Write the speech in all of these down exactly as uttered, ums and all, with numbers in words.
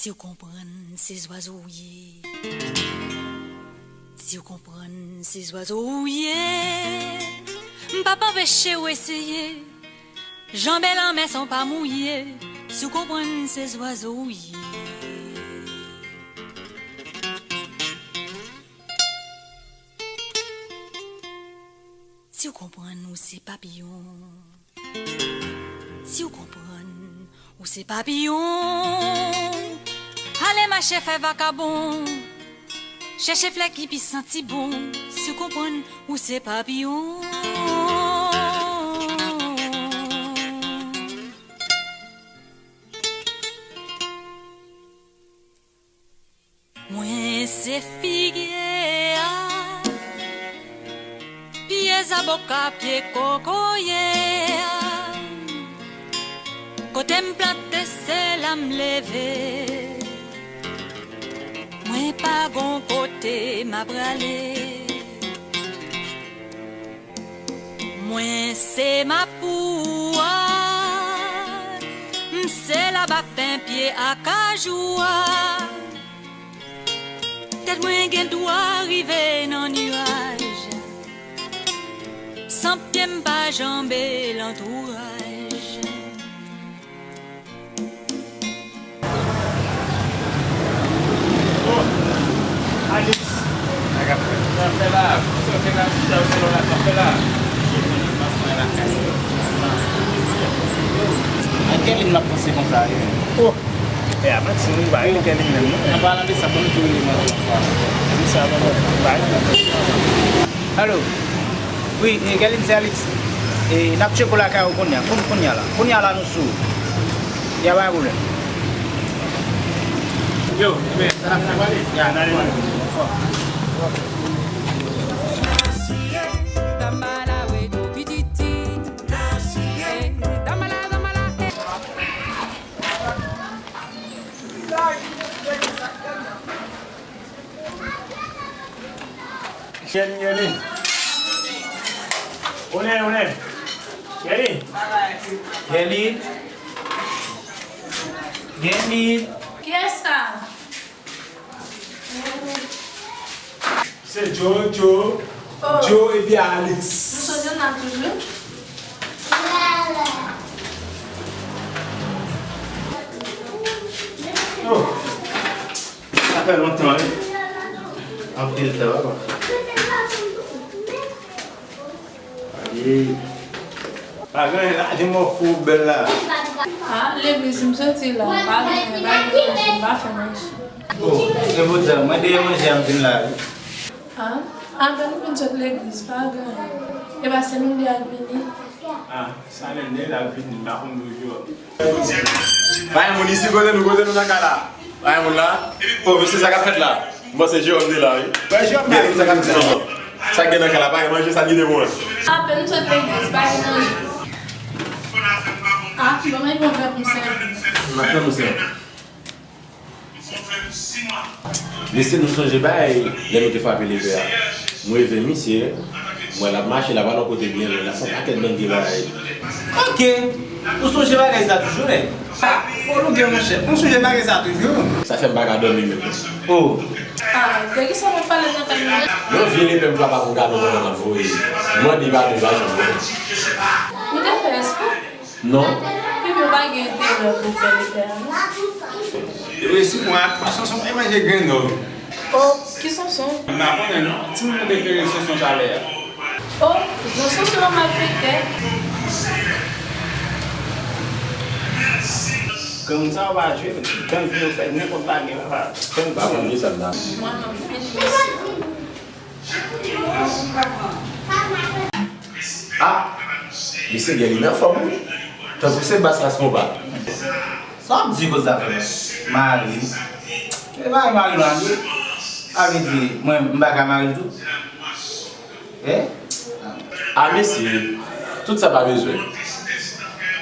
Si w konprann, se zwazo w ye. Si w konprann, se zwazo w ye. M p ap anpeche w eseye. Janbe lanmè san w pa mouye. Si w konprann, se zwazo w ye. Si w konprann, ou se papiyon. Si w konprann, ou se papiyon. Ale mache fè vakabon. Chèche flè ki pi santi bon. Si w konprann, ou se papiyon. Mwen se figye a, pye zaboka, pye kokoye a. Kote m plante, se la m leve. Mwen pa gon kote m a prale. Mwen se mapou a, m se labapen pye akajou a. Tèt mwen gen dwa rive nan niyaj, san pye m pa janbe lantouraj. Oh, Alex. Sa k ap fèt? Sa k ap fèt la? Sa k ap fèt la? Sa k ap fèt la? A Kèlin m ap panse konsa, wi. Oh. E a manti, wi, m pa rele Kèlin menm, non. An palan de sa, ban m tou rele manti konsa. Di sa, ban m, m pa rele manti. Alo. Wi, e, Kèlin, se Alex. E, n ap tcheke w lakay ou kounye a. Koun-, kounye a la. Kounye a la, nou sou. Ya, pa gen pwoblèm. Yo, men, sa n ap fè pale? Ya, n ale. Gèlin, Gèlin. Onnen, onnen. Gèlin. Gèlin. Gèlin. Kiyès sa? Se Joe, Joe, oh. Joe epi Alex. Nou sot jwenn la toujou? Oh. Sa fè lontan, wi. Anpil tan, papa. Ayi. Pa gen anyen la, gen mò fou bèl la. Ah, legliz m soti la. Pa gen, pa gen manje, m pa fè manje. Oh, e pou di, mwen dèyè manje a m vin la, wi. Ah, apèn m vin sot legliz, pa gen anyen. E pa se nou de a k vini? Ah, sa men de la vini, m pa konn toujou. Pa gen moun isi kote nou, kote nou nan kay la. Pa gen moun la. Oh, mesye, sa k ap fèt la? M panse Jewòm te la, wi. Wè, Jewòm la. Gade sa k ap fèt la. Sa k gen nan kay la, pa gen manje, sa li de mwen. Apèn m sot legliz, pa gen manje. Ah, bon, men bon, fè pou sèvi. M ap tann ou, sè. Mesye, nou sonje bagay lè nou te frape leve a. M reve misye, m wè l ap mache, l ap al yon kote byen lwen, l ap fè yon pakèt bandi bagay. Ok, ou sonje bagay sa toujou, nèg? Ah, fò nou gen, monchè. Ou sonje bagay sa toujou? Sa fè m pa ka dòmi menm. Oh. Ah, de kisa w ap pale nan tan nan? Yon vye lepè m frape ak yon galon pandan m ap voye. M mande padon, li pa janm reponn. Ou te fè espre? Non. Ebyen, ou pa gen enterè pou fè lepè a, non? Resi pran ak Sonson, e manje grenn nò. Oh, ki Sonson? M pa konnen, non. Timoun yo te rele Sonson talè a. Oh, Jan Sonson an malfektè. Gang sa yo pa jwe, gang yo fè nenpòt bagay, papa. Gang pa konn sa la. Mwen, m ap fini, mesye. Ah, mesye Gèlin anfòm, wi. Tankou se bas la se konpa. Sa w ap di koz afè mari? E mari, mari nou ap di. A vle di, mwen, m pa ka mari tou? Eh? Ah, mesye, tout sa pa bezwen.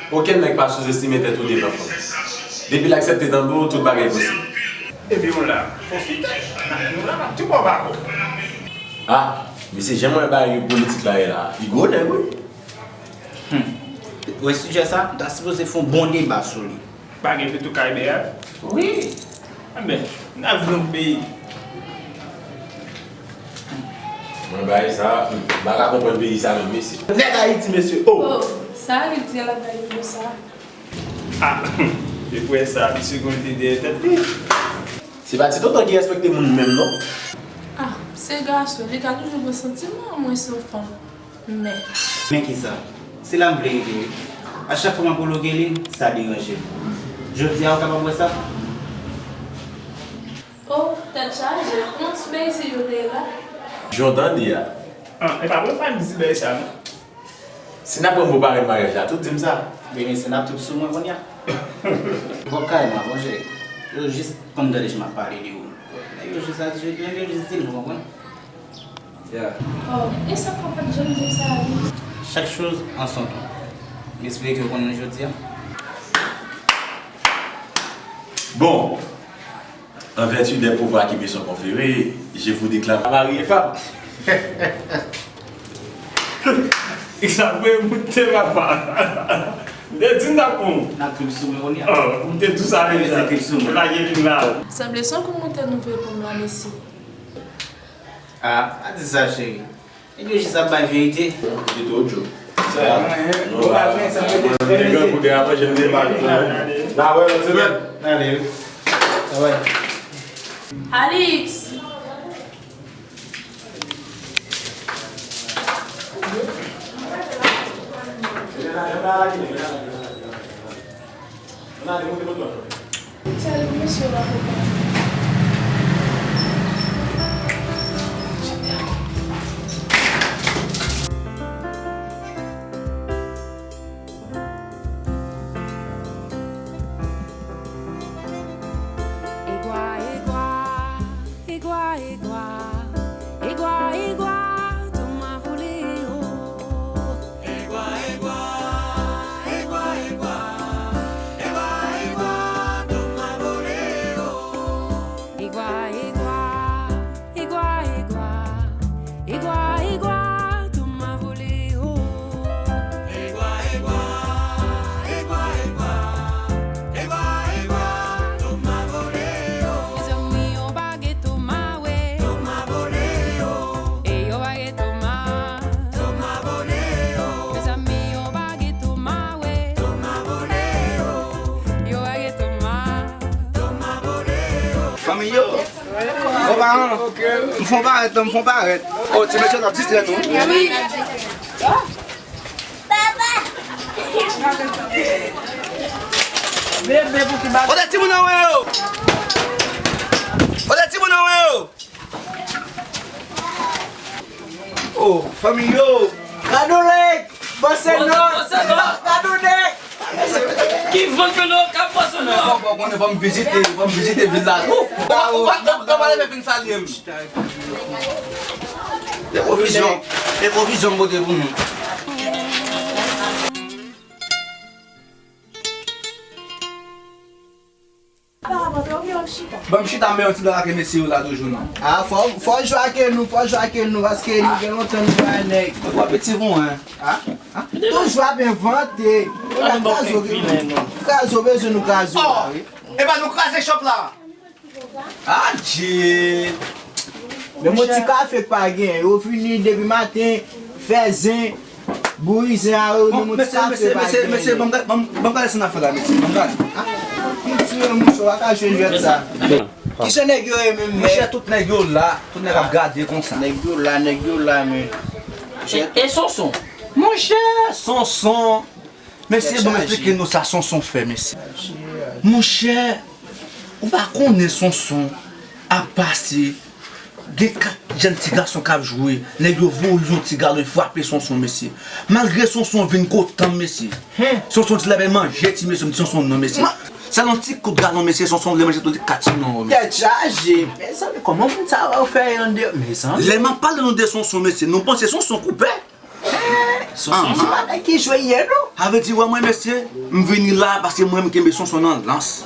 Okenn nèg pa souzestime tèt ou devan fanm. Depi l aksepte tanbou, tout bagay posib. Epi w la, pwofitè. Nou la, n ap tou ba w bako. Ah, mesye, jan m wè bagay politik la ye la, li gwo nèg, wi. Hmm. Wè sijè sa, m ta sipoze fè yon bon deba sou li. Pa gen pitou kay Beyal? Wi. Anben, n ap viv nan peyi. Mwen bay sa, m pa ka konprann peyi sa menm, mesye. Nèg Ayiti, mesye, oh! Oh, sa Rick di a l ap bay pou sa. Ah, depi w wè sa, misye gon ide dèyè tèt li. Se pa ti tonton ki respekte moun menm, non. Ah, se gason, li ka toujou pran santiman, mwen se yon fanm. Men. Men kisa? Se la m vle rive wi. A chak fwa m ap pwoloke li, sa deranje m. Jodi a, ou kapab wè sa? Oh, tèt chaje, yon ti bagay se yo te la. Jan w tande a. Ah, e pa pou fè m di bagay sa, non. Si n ap pran mo parèy maryaj la, tout di m sa. Beni, se n ap tout sou mwen kounye a. Bon, kalma, bon, cheri. Yo jis konn gade jan m ap pale de ou. Yo jis atire, yo jis di l, ou konprann? Yeah. Oh, e sa papa t janm di m sa a, wi. Chaque chose en son temps. M espere ke w konnen jodi a. Bon, en vertu des pouvoirs qui me sont conférés, je vous déclare mari et femme. Sa vre, moute papa. M te di n t ap pran. N ap trip sou mwen kounye a. Oh, m te di w sa deja. Se trip sou mwen. Lage vin la. Sanble se yon kou moute nou voye pou m la, mesye. Ah, pa di sa, cheri. Nèg yo jis ap bay verite. Li tou djou. Sa, nou pa gen pou de apre, je m te pale. N a wè lòt semèn. Ale. Travay. Alix! Egwa, egwa, egwa, egwa, egwa, egwa, toma voleo. Egwa, egwa, egwa, egwa, egwa, egwa, toma voleo. Egwa, egwa, egwa, egwa, egwa, egwa, toma voleo. Egwa, egwa, egwa, egwa, egwa, egwa, toma voleo. Mezanmi, yo pa gen toma, wi. Toma voleo. E yo pa gen toma. Toma voleo. Mezanmi, yo pa gen toma, wi. Toma voleo. Yo pa gen toma. Toma voleo. Fanmi yo. Bon, paran, m fon parèt, non, m fon parèt. Oh, ti mesye, n ap distrè nou. Kote timoun nan, wè yo? Kote timoun nan, wè yo? Oh, fanmi yo. Gade yon nèg. Bon, se nòt. Gade yon nèg. Ki vant ke nou ka pase nou? Fò, fò konnen, fò m vizite, fò m vizite vil la tou. Ou pa, ou pa, ou pa leve vin salye m. E pwovizyon, e pwovizyon m pote pou nou. Ban m chita, men yon ti blag ake mesye yo la toujou, non. Ah, fò, fò jwe ake nou, fò jwe ake nou, paske nou gen lontan nou pa wè nèg. Ou pa piti pou mwen. Ah, ah. Toujou ap envante. Ou la kraze, kraze, bezwen nou kraze la, wi. Epa nou kraze shop la. Adje. Men yon ti kafe k pa gen. Yo vini depi maten, fè zen, bouri zen a yo, men yon ti kafe pa gen. Mesye, mesye, mesye, ban m gade, ban m, ban m gade sa n ap fè la, mesye, ban m gade. Ah, ki ti mouche, w pa ka jwe jwèt sa. Kijan nèg yo ye menm, men? Monchè, tout nèg yo la, tout nèg ap gade konsa. Nèg yo la, nèg yo la, men. E, e Sonson? Monchè, Sonson. Mesye, ban m eksplike nou sa Sonson fè, mesye. Monchè, ou pa konnen Sonson ap pase, gen kat jèn ti gason k ap jwe, nèg yo voye yon ti galon, frape Sonson, mesye. Malgre Sonson vin kotan m, mesye. Sonson di l ap manje ti mesye, m di Sonson non, mesye. Sèl yon ti kout galon, mesye, Sonson vle manje tout kat ti non, mesye. Tèt chaje. Mezanmi, kòman moun sa yo fè anndan, mezanmi? Lè m ap pale nou de Sonson, mesye, nou panse Sonson koupè? Sonson se pa nèg ki jwe ye, non. Sa vle di, wè mwen, mesye, m vini la paske mwen, m kenbe Sonson nan lans.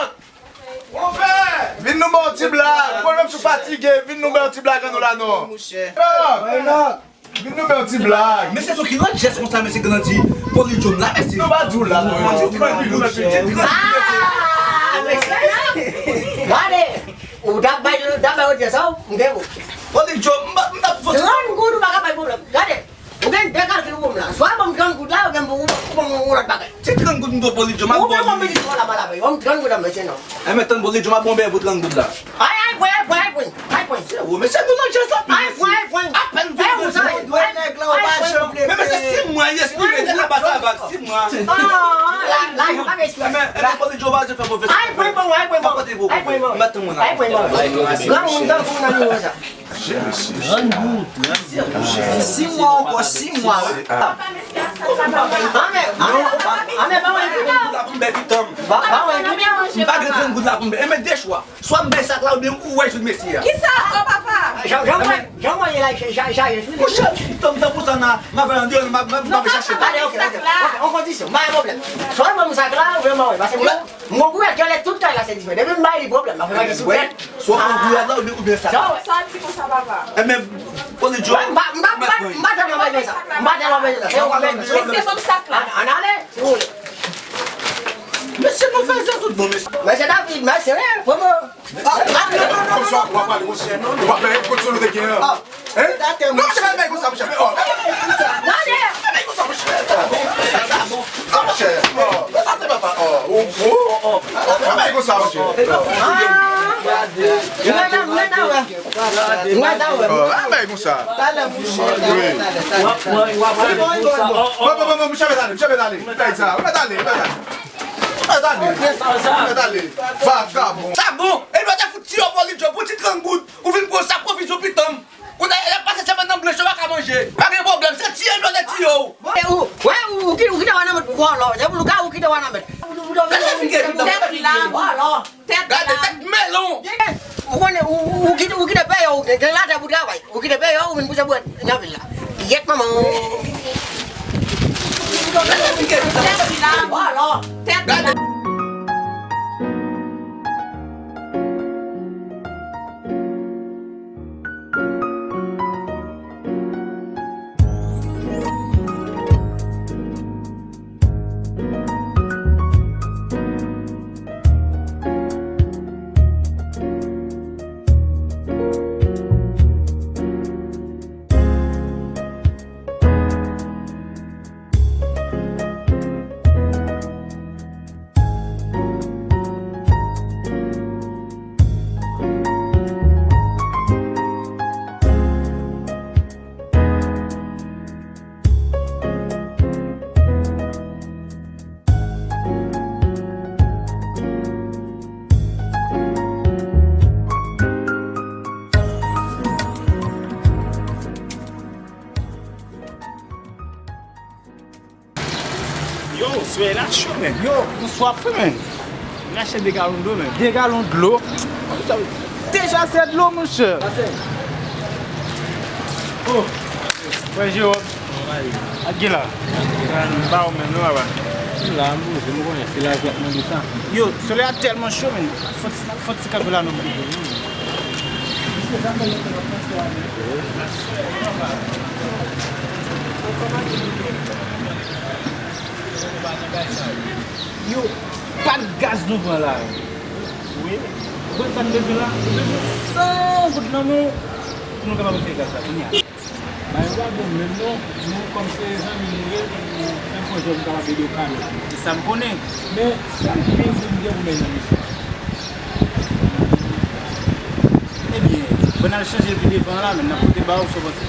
Enòk! Vin nou ba yon ti blag. Pwoblèm sou fatige. Vin nou ba yon ti blag an nou la non. Enòk! Vin nou ba yon ti blag. Mesye, sou ki lòt jès konsa, mesye, grandi? Polijom la, mesye. Nou pa di w la non. Ti grandi, nou mèt ti grandi, mesye. Ah, mesye. Gade. Ou t ap bay, ou t ap bay odiyans sa, m gen pou. Polijom, m pa, m t ap vote. Trant goud ou pa ka bay pwoblèm. Gade. Ou gen de kalkil pou m la. Swa ban m trant goud la, oubyen pou ou ban m yon lòt bagay. Ti trant goud m do Polijom, m ap ba w. Ou ban m yon ti goud la, pa la bay. Ban m trant goud la, mesye, non. Ay, men tann Polijom, m ap ba w yon bèl pou trant goud la. Ay, ay, pwen, ay, pwen, ay, pwen. Ay, Zewo, mesye, nou nan djaz anpil isit. Apèn vin de zon. Dwe nèg la, ou pa janm vle. Men mesye, sis mwa, li espire, te ka ba sa vag, sis mwa. Lajan pa gen espire. Men, men, Pòli Djo pa janm fè move. Ay, pran ban, ay, pran ban. Pa pote pwoblèm. Ay, pran ban. M pa tann moun la. Ay, pran ban. Granmoun tankou w nan nivo sa. Sis mwa ankò, sis mwa, wi. Anmè, anmè, anmè, pa wè. M pa gen grenn goud la pou m bè. M pa gen grenn goud la pou m bè. E men de chwa. Swa m bay sak la oubyen ou wè joun mesye a. Kisa ankò, papa? Jan, jan mwen, jan mwen ye la, ja, ja, ja, je suis. Monchè, tann, tann pou sa nan, m ap al andeyò, m ap, m ap, m ap chache. Alè, ok, ok. Ok, an kondisyon, pa gen pwoblèm. Swa w ban m sak la, oubyen m ba w, paske mwen, mwen, gouye, genlè tout kay la se diferan. Depi m bay li pwoblèm, m ap fè manje sou tèt. Swa w pran gouyad la oubyen, oubyen sak la. Sa w di konsa, papa? Ebyen, Pòli Djo, m pa, m pa, m pa, m pa tèlman bezwen sa. M pa tèlman bezwen sa. Se ou k ap bezwen sa. Mesye, ban m sak la. Ann, ann ale, si w vle. Mesye, nou fè sa tout bon, mesye. Mesye David, mesye, wi, pran mwen. Ah, ah, non, non, non, non, non. Konsa w ap pale konsa, non, non. Ou pa peye kòb sa nou te gen an. Hein? Non, se pa bay konsa, monchè. Oh. Bay konsa, monchè. Oh. Ah, monchè. Oh. Sa te papa. Oh. Oh, oh. Bay konsa, monchè. Ah. Mwen ta, mwen ta wè. Mwen ta wè. Oh, ah, bay konsa. Talè, monchè. Wi. Talè, talè, talè. Bon, bon, bon, bon, monchè, mèt ale, monchè, mèt ale. Mèt ale, mèt ale. Mèt ale. Mèt ale. Vagabon. Sa bon. E nou te fout tiyo Pòli Djo pou ti trant goud. Ou vin pran sa pwofisyon pitanm. Kounye a, y ap pase semèn nan blanch, yo pa ka manje. Pa gen pwoblèm, se tiye yo te tiye w. E ou, wè, ou, ou ki, ou kite Wanament pou vòlò. Se pou lougarou kite Wanament. Gade figi w. Vòlò. Gade tèt melon. Ou konnen, ou, ou, ou kite, ou kite peyi w, gen, gen latè pou travay. Ou kite peyi w, ou vin pouse bwèt nan vil la. Yèt manman w. Gade figi w. Vòlò. Gade. Yo, solèy la cho, men. Yo, nou swaf wi, men. Vin achte de galon dlo, men. De galon dlo? Deja se dlo, monchè. Oh, frè Jewòm. Ak gen la. M pa ou menm, non, papa. M la, m poze, m konnen se lavi ap mande sa. Yo, solèy la tèlman cho, men. Fò ti, fò ti kanpe la, non, men. Yo, pa t gaz nou pran la. Wi. Ou konn sa n bezwen la? Nou bezwen san goud nan men w pou nou kapab fè gaz la kounye a. Bagay yo pa bon menm non. Nou kòm se zanmi nou ye, nou fè fò jèn kapab ede w kale. Se sa m konnen. Men sa k pi enpòtan pou mèt nan misyon. Ebyen, ban n al chanje pi devan la, men n ap pote ba ou, sa w panse?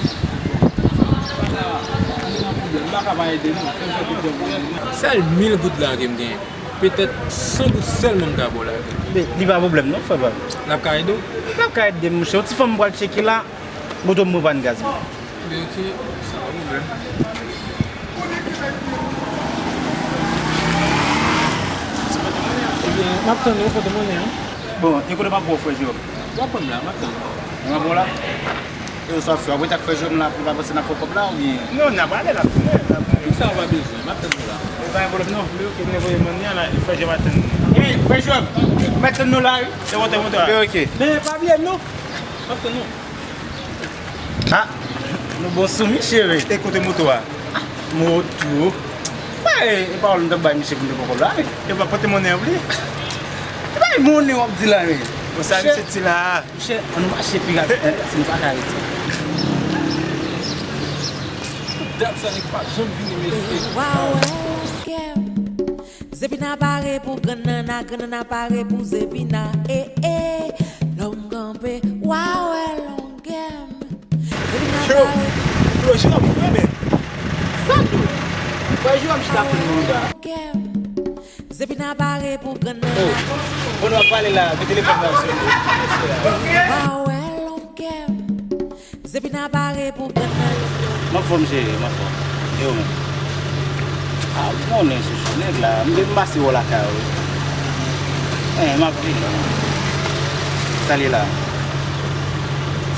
M pa ka pa ede nou, fè m fè tout jèn mwen. Sèl mil goud la ke m genyen. Petèt san goud sèlman m ka ba w la. Men, li pa pwoblèm non, frè pa m. L ap ka ede w? L ap ka ede m, monchè. Yon ti fò m pral tcheke la, moto m repann gaz mwen. Ebyen, ok, sa pa pwoblèm. Ebyen, m ap tann ou, pote monnen an. Bon, e kote m ap ba w, frè Jewòm? W ap pran m la, m ap tann ou. Ou ap pran w la? E ou sa w fè? W ap rete ak frè Jewòm la pou l pa panse n ap pran kòb la, oubyen? Non, n a prale la, tounen, n a prale. Tout sa w pa bezwen, m ap tann ou la. E pa gen pwoblèm non. Ebyen, ok, m te voye monnen an la, e frè Jewòm ap tann nou. Ey, frè Jewòm, ou mèt tann nou la, wi. Se bon, te bon, te bon. Ebyen, ok. Men pa bliye m non. M ap tann ou. Ah, nou bon sou misye wi. E kote moto a? Moto? Wè, e pawòl m t ap bay misye pou m te pran kòb la wi. E pa pote monnen an pou li. E pa monnen w ap di la wi. Bon, sa misye di la a? Monchè, ann mache pi rapid, si nou pa ka rete. Dat sa nèg pa janm vini, mesye. Waw, Zepina pare pou grann nana, grann nana pare pou Zepina. Eh, eh. Lè m kanpe, w a wè longè m. Yo, yo, Jeròm, mwen menm. Sa tou. Frè Jeròm chita pou nou la. Zepina pare pou grann nan. Oh, bon, nou ap pale la, men telefòn nan ap sone. Mesye la. Wa wè longè m. Zepina pare pou grann nan. M anfòm, cheri, m anfòm. E ou menm? Ah, ou konnen, chouchou, nèg la, m vin pase wè w lakay ou. Eh, m ap vini. Sa li la?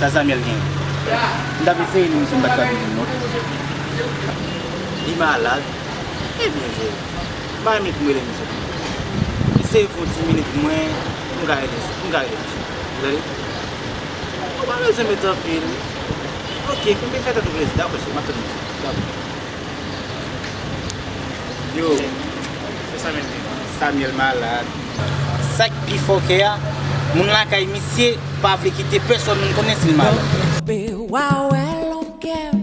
Sa Samuel gen? M t ap eseye li, misye, m pa t ka vini, non. Li malad? Ebyen, cheri. M pa renmen pou m rele misye. Eseye fè yon ti minit pou mwen, pou m ka rele, pou m ka rele misye. Ou tande? Ou pa bezwen mete anpil. Ok, fè m fè tèt ou plezi. Dakò, cheri, m ap tann ou. Dakò. Yo, se Samuel ki la. Samuel malad. Sa k pi fòkè a, moun lakay misye pa vle kite pèsòn moun konnen si l malad. Lè w kanpe, w a wè longè m.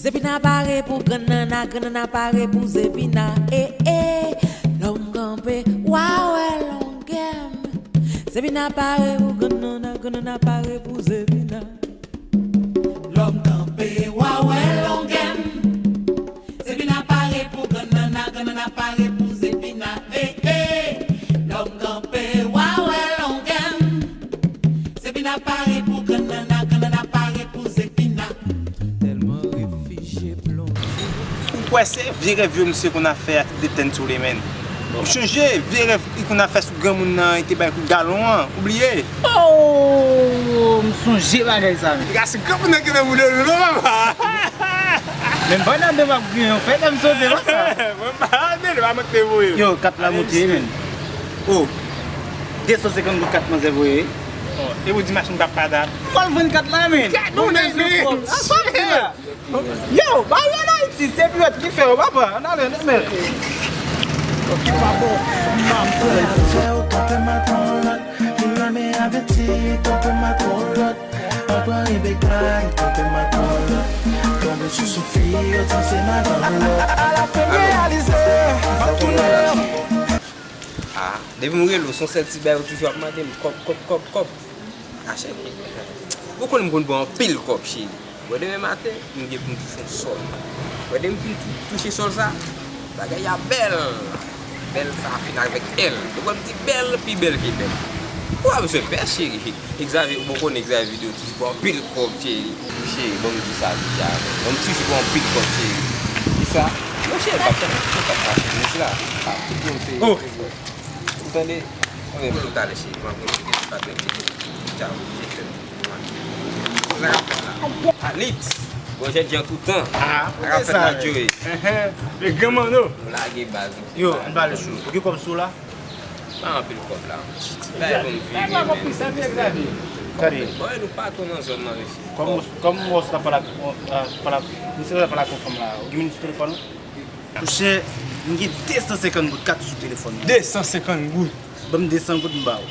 Zepina pare pou grann nan, grann nan pare pou Zepina. Eh, eh, lè w kanpe, w a wè longè m. Zepina pare pou grann nan, grann nan pare pou Zepina. Lè w kanpe, w a wè longè m. Zepina pare pou grann nan, grann nan pare pou Zepina. Eh, eh, lè w kanpe, w a wè longè m. Zepina pare pou grann nan, grann nan pare pou Zepina. Tèlman refije plonje. Ou kwè se vye rèv yo misye konn ap fè a ki te tèn sou li, menn. Ou chonje vye rèv li konn ap fè sou granmoun nan, li te bay kout galon an, ou bliye? Oh, m sonje bagay sa, menn. Piga se granmoun nan ki nan boudon nou, non, papa. Men m pa nan de m ap griyen yon fèy, m sote, papa. Mwen pa nan de, pa manke voye. Yo, kat la moute, menn. Oh, de san senkant goud kat manzè voye. Oh, e ou di machin pa patat. M al vann kat la, menn. Gad nou, nèg, men. Yo, ba yo an Ayiti, se piyòt ki fè yo, papa. Ann ale, ann mèt. Ki pa bon, m ap pran. Fè w tonbe matwòlòt, li renmen avèti, tonbe matwòlòt. Anpran Rebecca, li tonbe matwòlòt. Tonbe sou Sophie, yo di se madanm lòt. A la fen reyalize, m ap tounen. Ah, depi m rele w, se yon sèl ti bagay ou toujou ap mande m, kòb, kòb, kòb, kòb. Ah, cheri, ou konn m konn pran anpil kòb, cheri. Wè demen maten, m gen pou m touche yon sòl. Wè demen m fin tou-, touche sòl sa, bagay a bèl. Bèl sa fin avèk L. Ou wè m di bèl, pi bèl ke bèl. Ou pa bezwen pè, cheri. Xavier, ou bon konnen Xavier videyo toujou pran anpil kòb, cheri. Cheri, ban m di sa deja. Ban m toujou pran anpil kòb, cheri. Kisa? Monchè, m pa t, m pa t mache, mesye la. Ah, pou m se. Oh! Ou tande? Anben, pou talè, cheri. Mwen, mwen, mwen, mwen, mwen, mwen, Alix, bon, jènjan toutan. Ah, sa ka fèt la, Joey. Enhen, men granmanno. Nou lage baz. Yo, m pale sou. Ou gen kòb sou la? Pa anpil kòb la. Bay pou m viv. Bay pa konpri sa, vye Xavier. Tande. Bon, nou pa tou nan zòn nan, mesye. Kòm, kòm mòs la pa la, pa la, misye la pa la konfòm la. Ou gen minit sou telefòn ou? Monchè, m gen de san senkant goud kat sou telefòn mwen. De san senkant goud? Ban m de san goud m ba ou.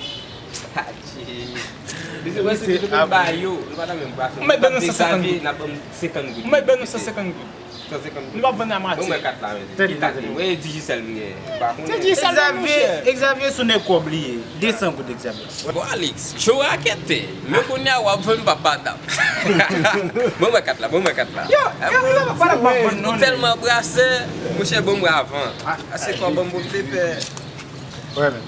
Mesye, wè se ki kote m ba yo. Nou pa nan menm plasyon. M mèt ban nou san senkant goud. N ap ban m senkant goud. M mèt ban nou san senkant goud. San senkant goud. Nou pa vann a mwatye. Ban mwen kat la, mesye. Tande, tande. Mwen Digicel m gen. Pa konnen. Se Digicel menm, monchè. Xavier, Xavier se yon nèg kòb li ye. De san goud Xavier. Bon, Alix, cho raketè. Men kounye a w ap vann papa dam. Ban mwen kat la, ban mwen kat la. Yo, yo, yo, pa la pa vann non. Ou tèlman brasè, monchè, ban mwen avan. Ase kòb ban m pou m te fè. Wè, men.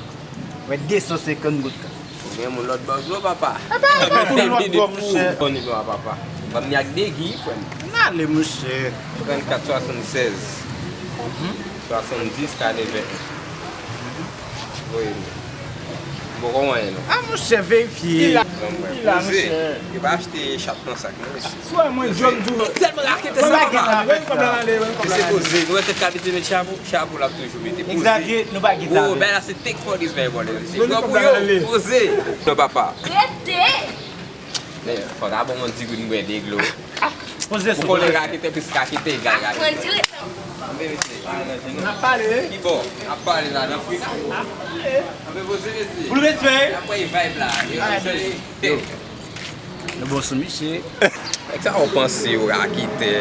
Wè, de san senkant goud ka. Ou gen moun lòt bòz non, papa. E pa, e pa pou lòt bòz, monchè. Bon nimewo a, papa. Ban m li ak degi, frè m. N ale, monchè. Trannkat swasannsèz. Swasanndis katreven. Voye m. M poko wè anyen non. Ah, monchè, verifye. Ki la, ki la, monchè. Yo pa achte chat nan sak non, mesye. Si w wè mwen, John Duro. Tèlman raketè sa, papa. Mesye poze, nou wè tèt kapitèn met chapo, chapo l ap toujou mete. Poze. Xavier, nou pa gen talè. Oh, ben la se take for this man, brother. Se pran pou yo, poze. Non, papa. Rete! Men, fò ta bon, mwen di goud mwen de glo. Poze sou. Ou konnen raketè plis raketè egal raketè. Anbe mesye, pa nan jen nou. N ap pale. Ki bò? N ap pale la, nan frika. Anbe poze mesye. Pou l respè. N ap pran vibe la. Yo, yo. Nou bon sou misye. Nèg sa yo panse yo raketè,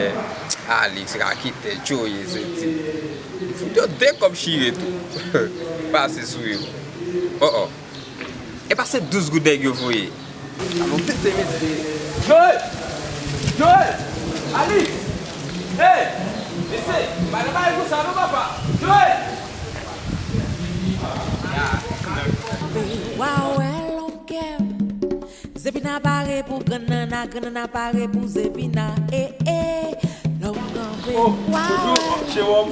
Alix raketè, Joey soti. Fout yo de kòb chire tou. Pase sou yo. Oh, oh. E pa se douz goud nèg yo voye. Alon pete mesye. Joel! Joel! Alix! Hey! Mesye, pa nan bagay konsa non, papa! Joel! Wa wè longè m. Zepina pare pou grann nana, grann nana pare pou Zepina. Eh, eh, lè w kanpe, wa wè longè m.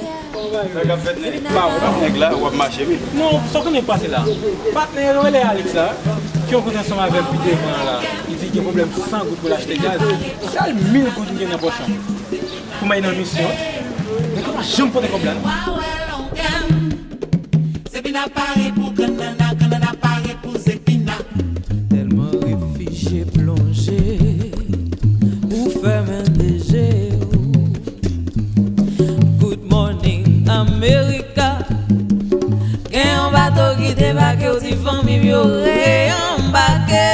Sa k ap fèt nèg? Pa wè nèg la, w ap mache wi. Non, sa w konnen k pase la? Patnè yo rele Alex la, ki rankontre ansanm avè l pi devan an la. Li di gen pwoblèm san goud pou l achte gaz. Sèl mil goud m gen nan pòch lan. Pou m al nan misyon. Nèg yo pa janm pote kòb la non. Zepina pare pou grann nana, grann nana pare pou Zepina. Tèlman refije plonje ou fèmen de je w. Good morning America. Gen yon bato ki debake, ou di fanmi m yo reanbake.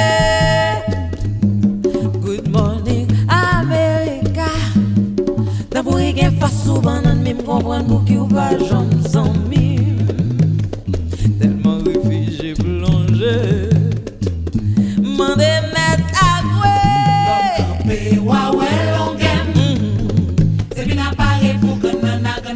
Good morning America. Tanpri gen fas sou bannann, men m konprann pouki w pa janm zanmi m. Tèlman refije plonje. Mande m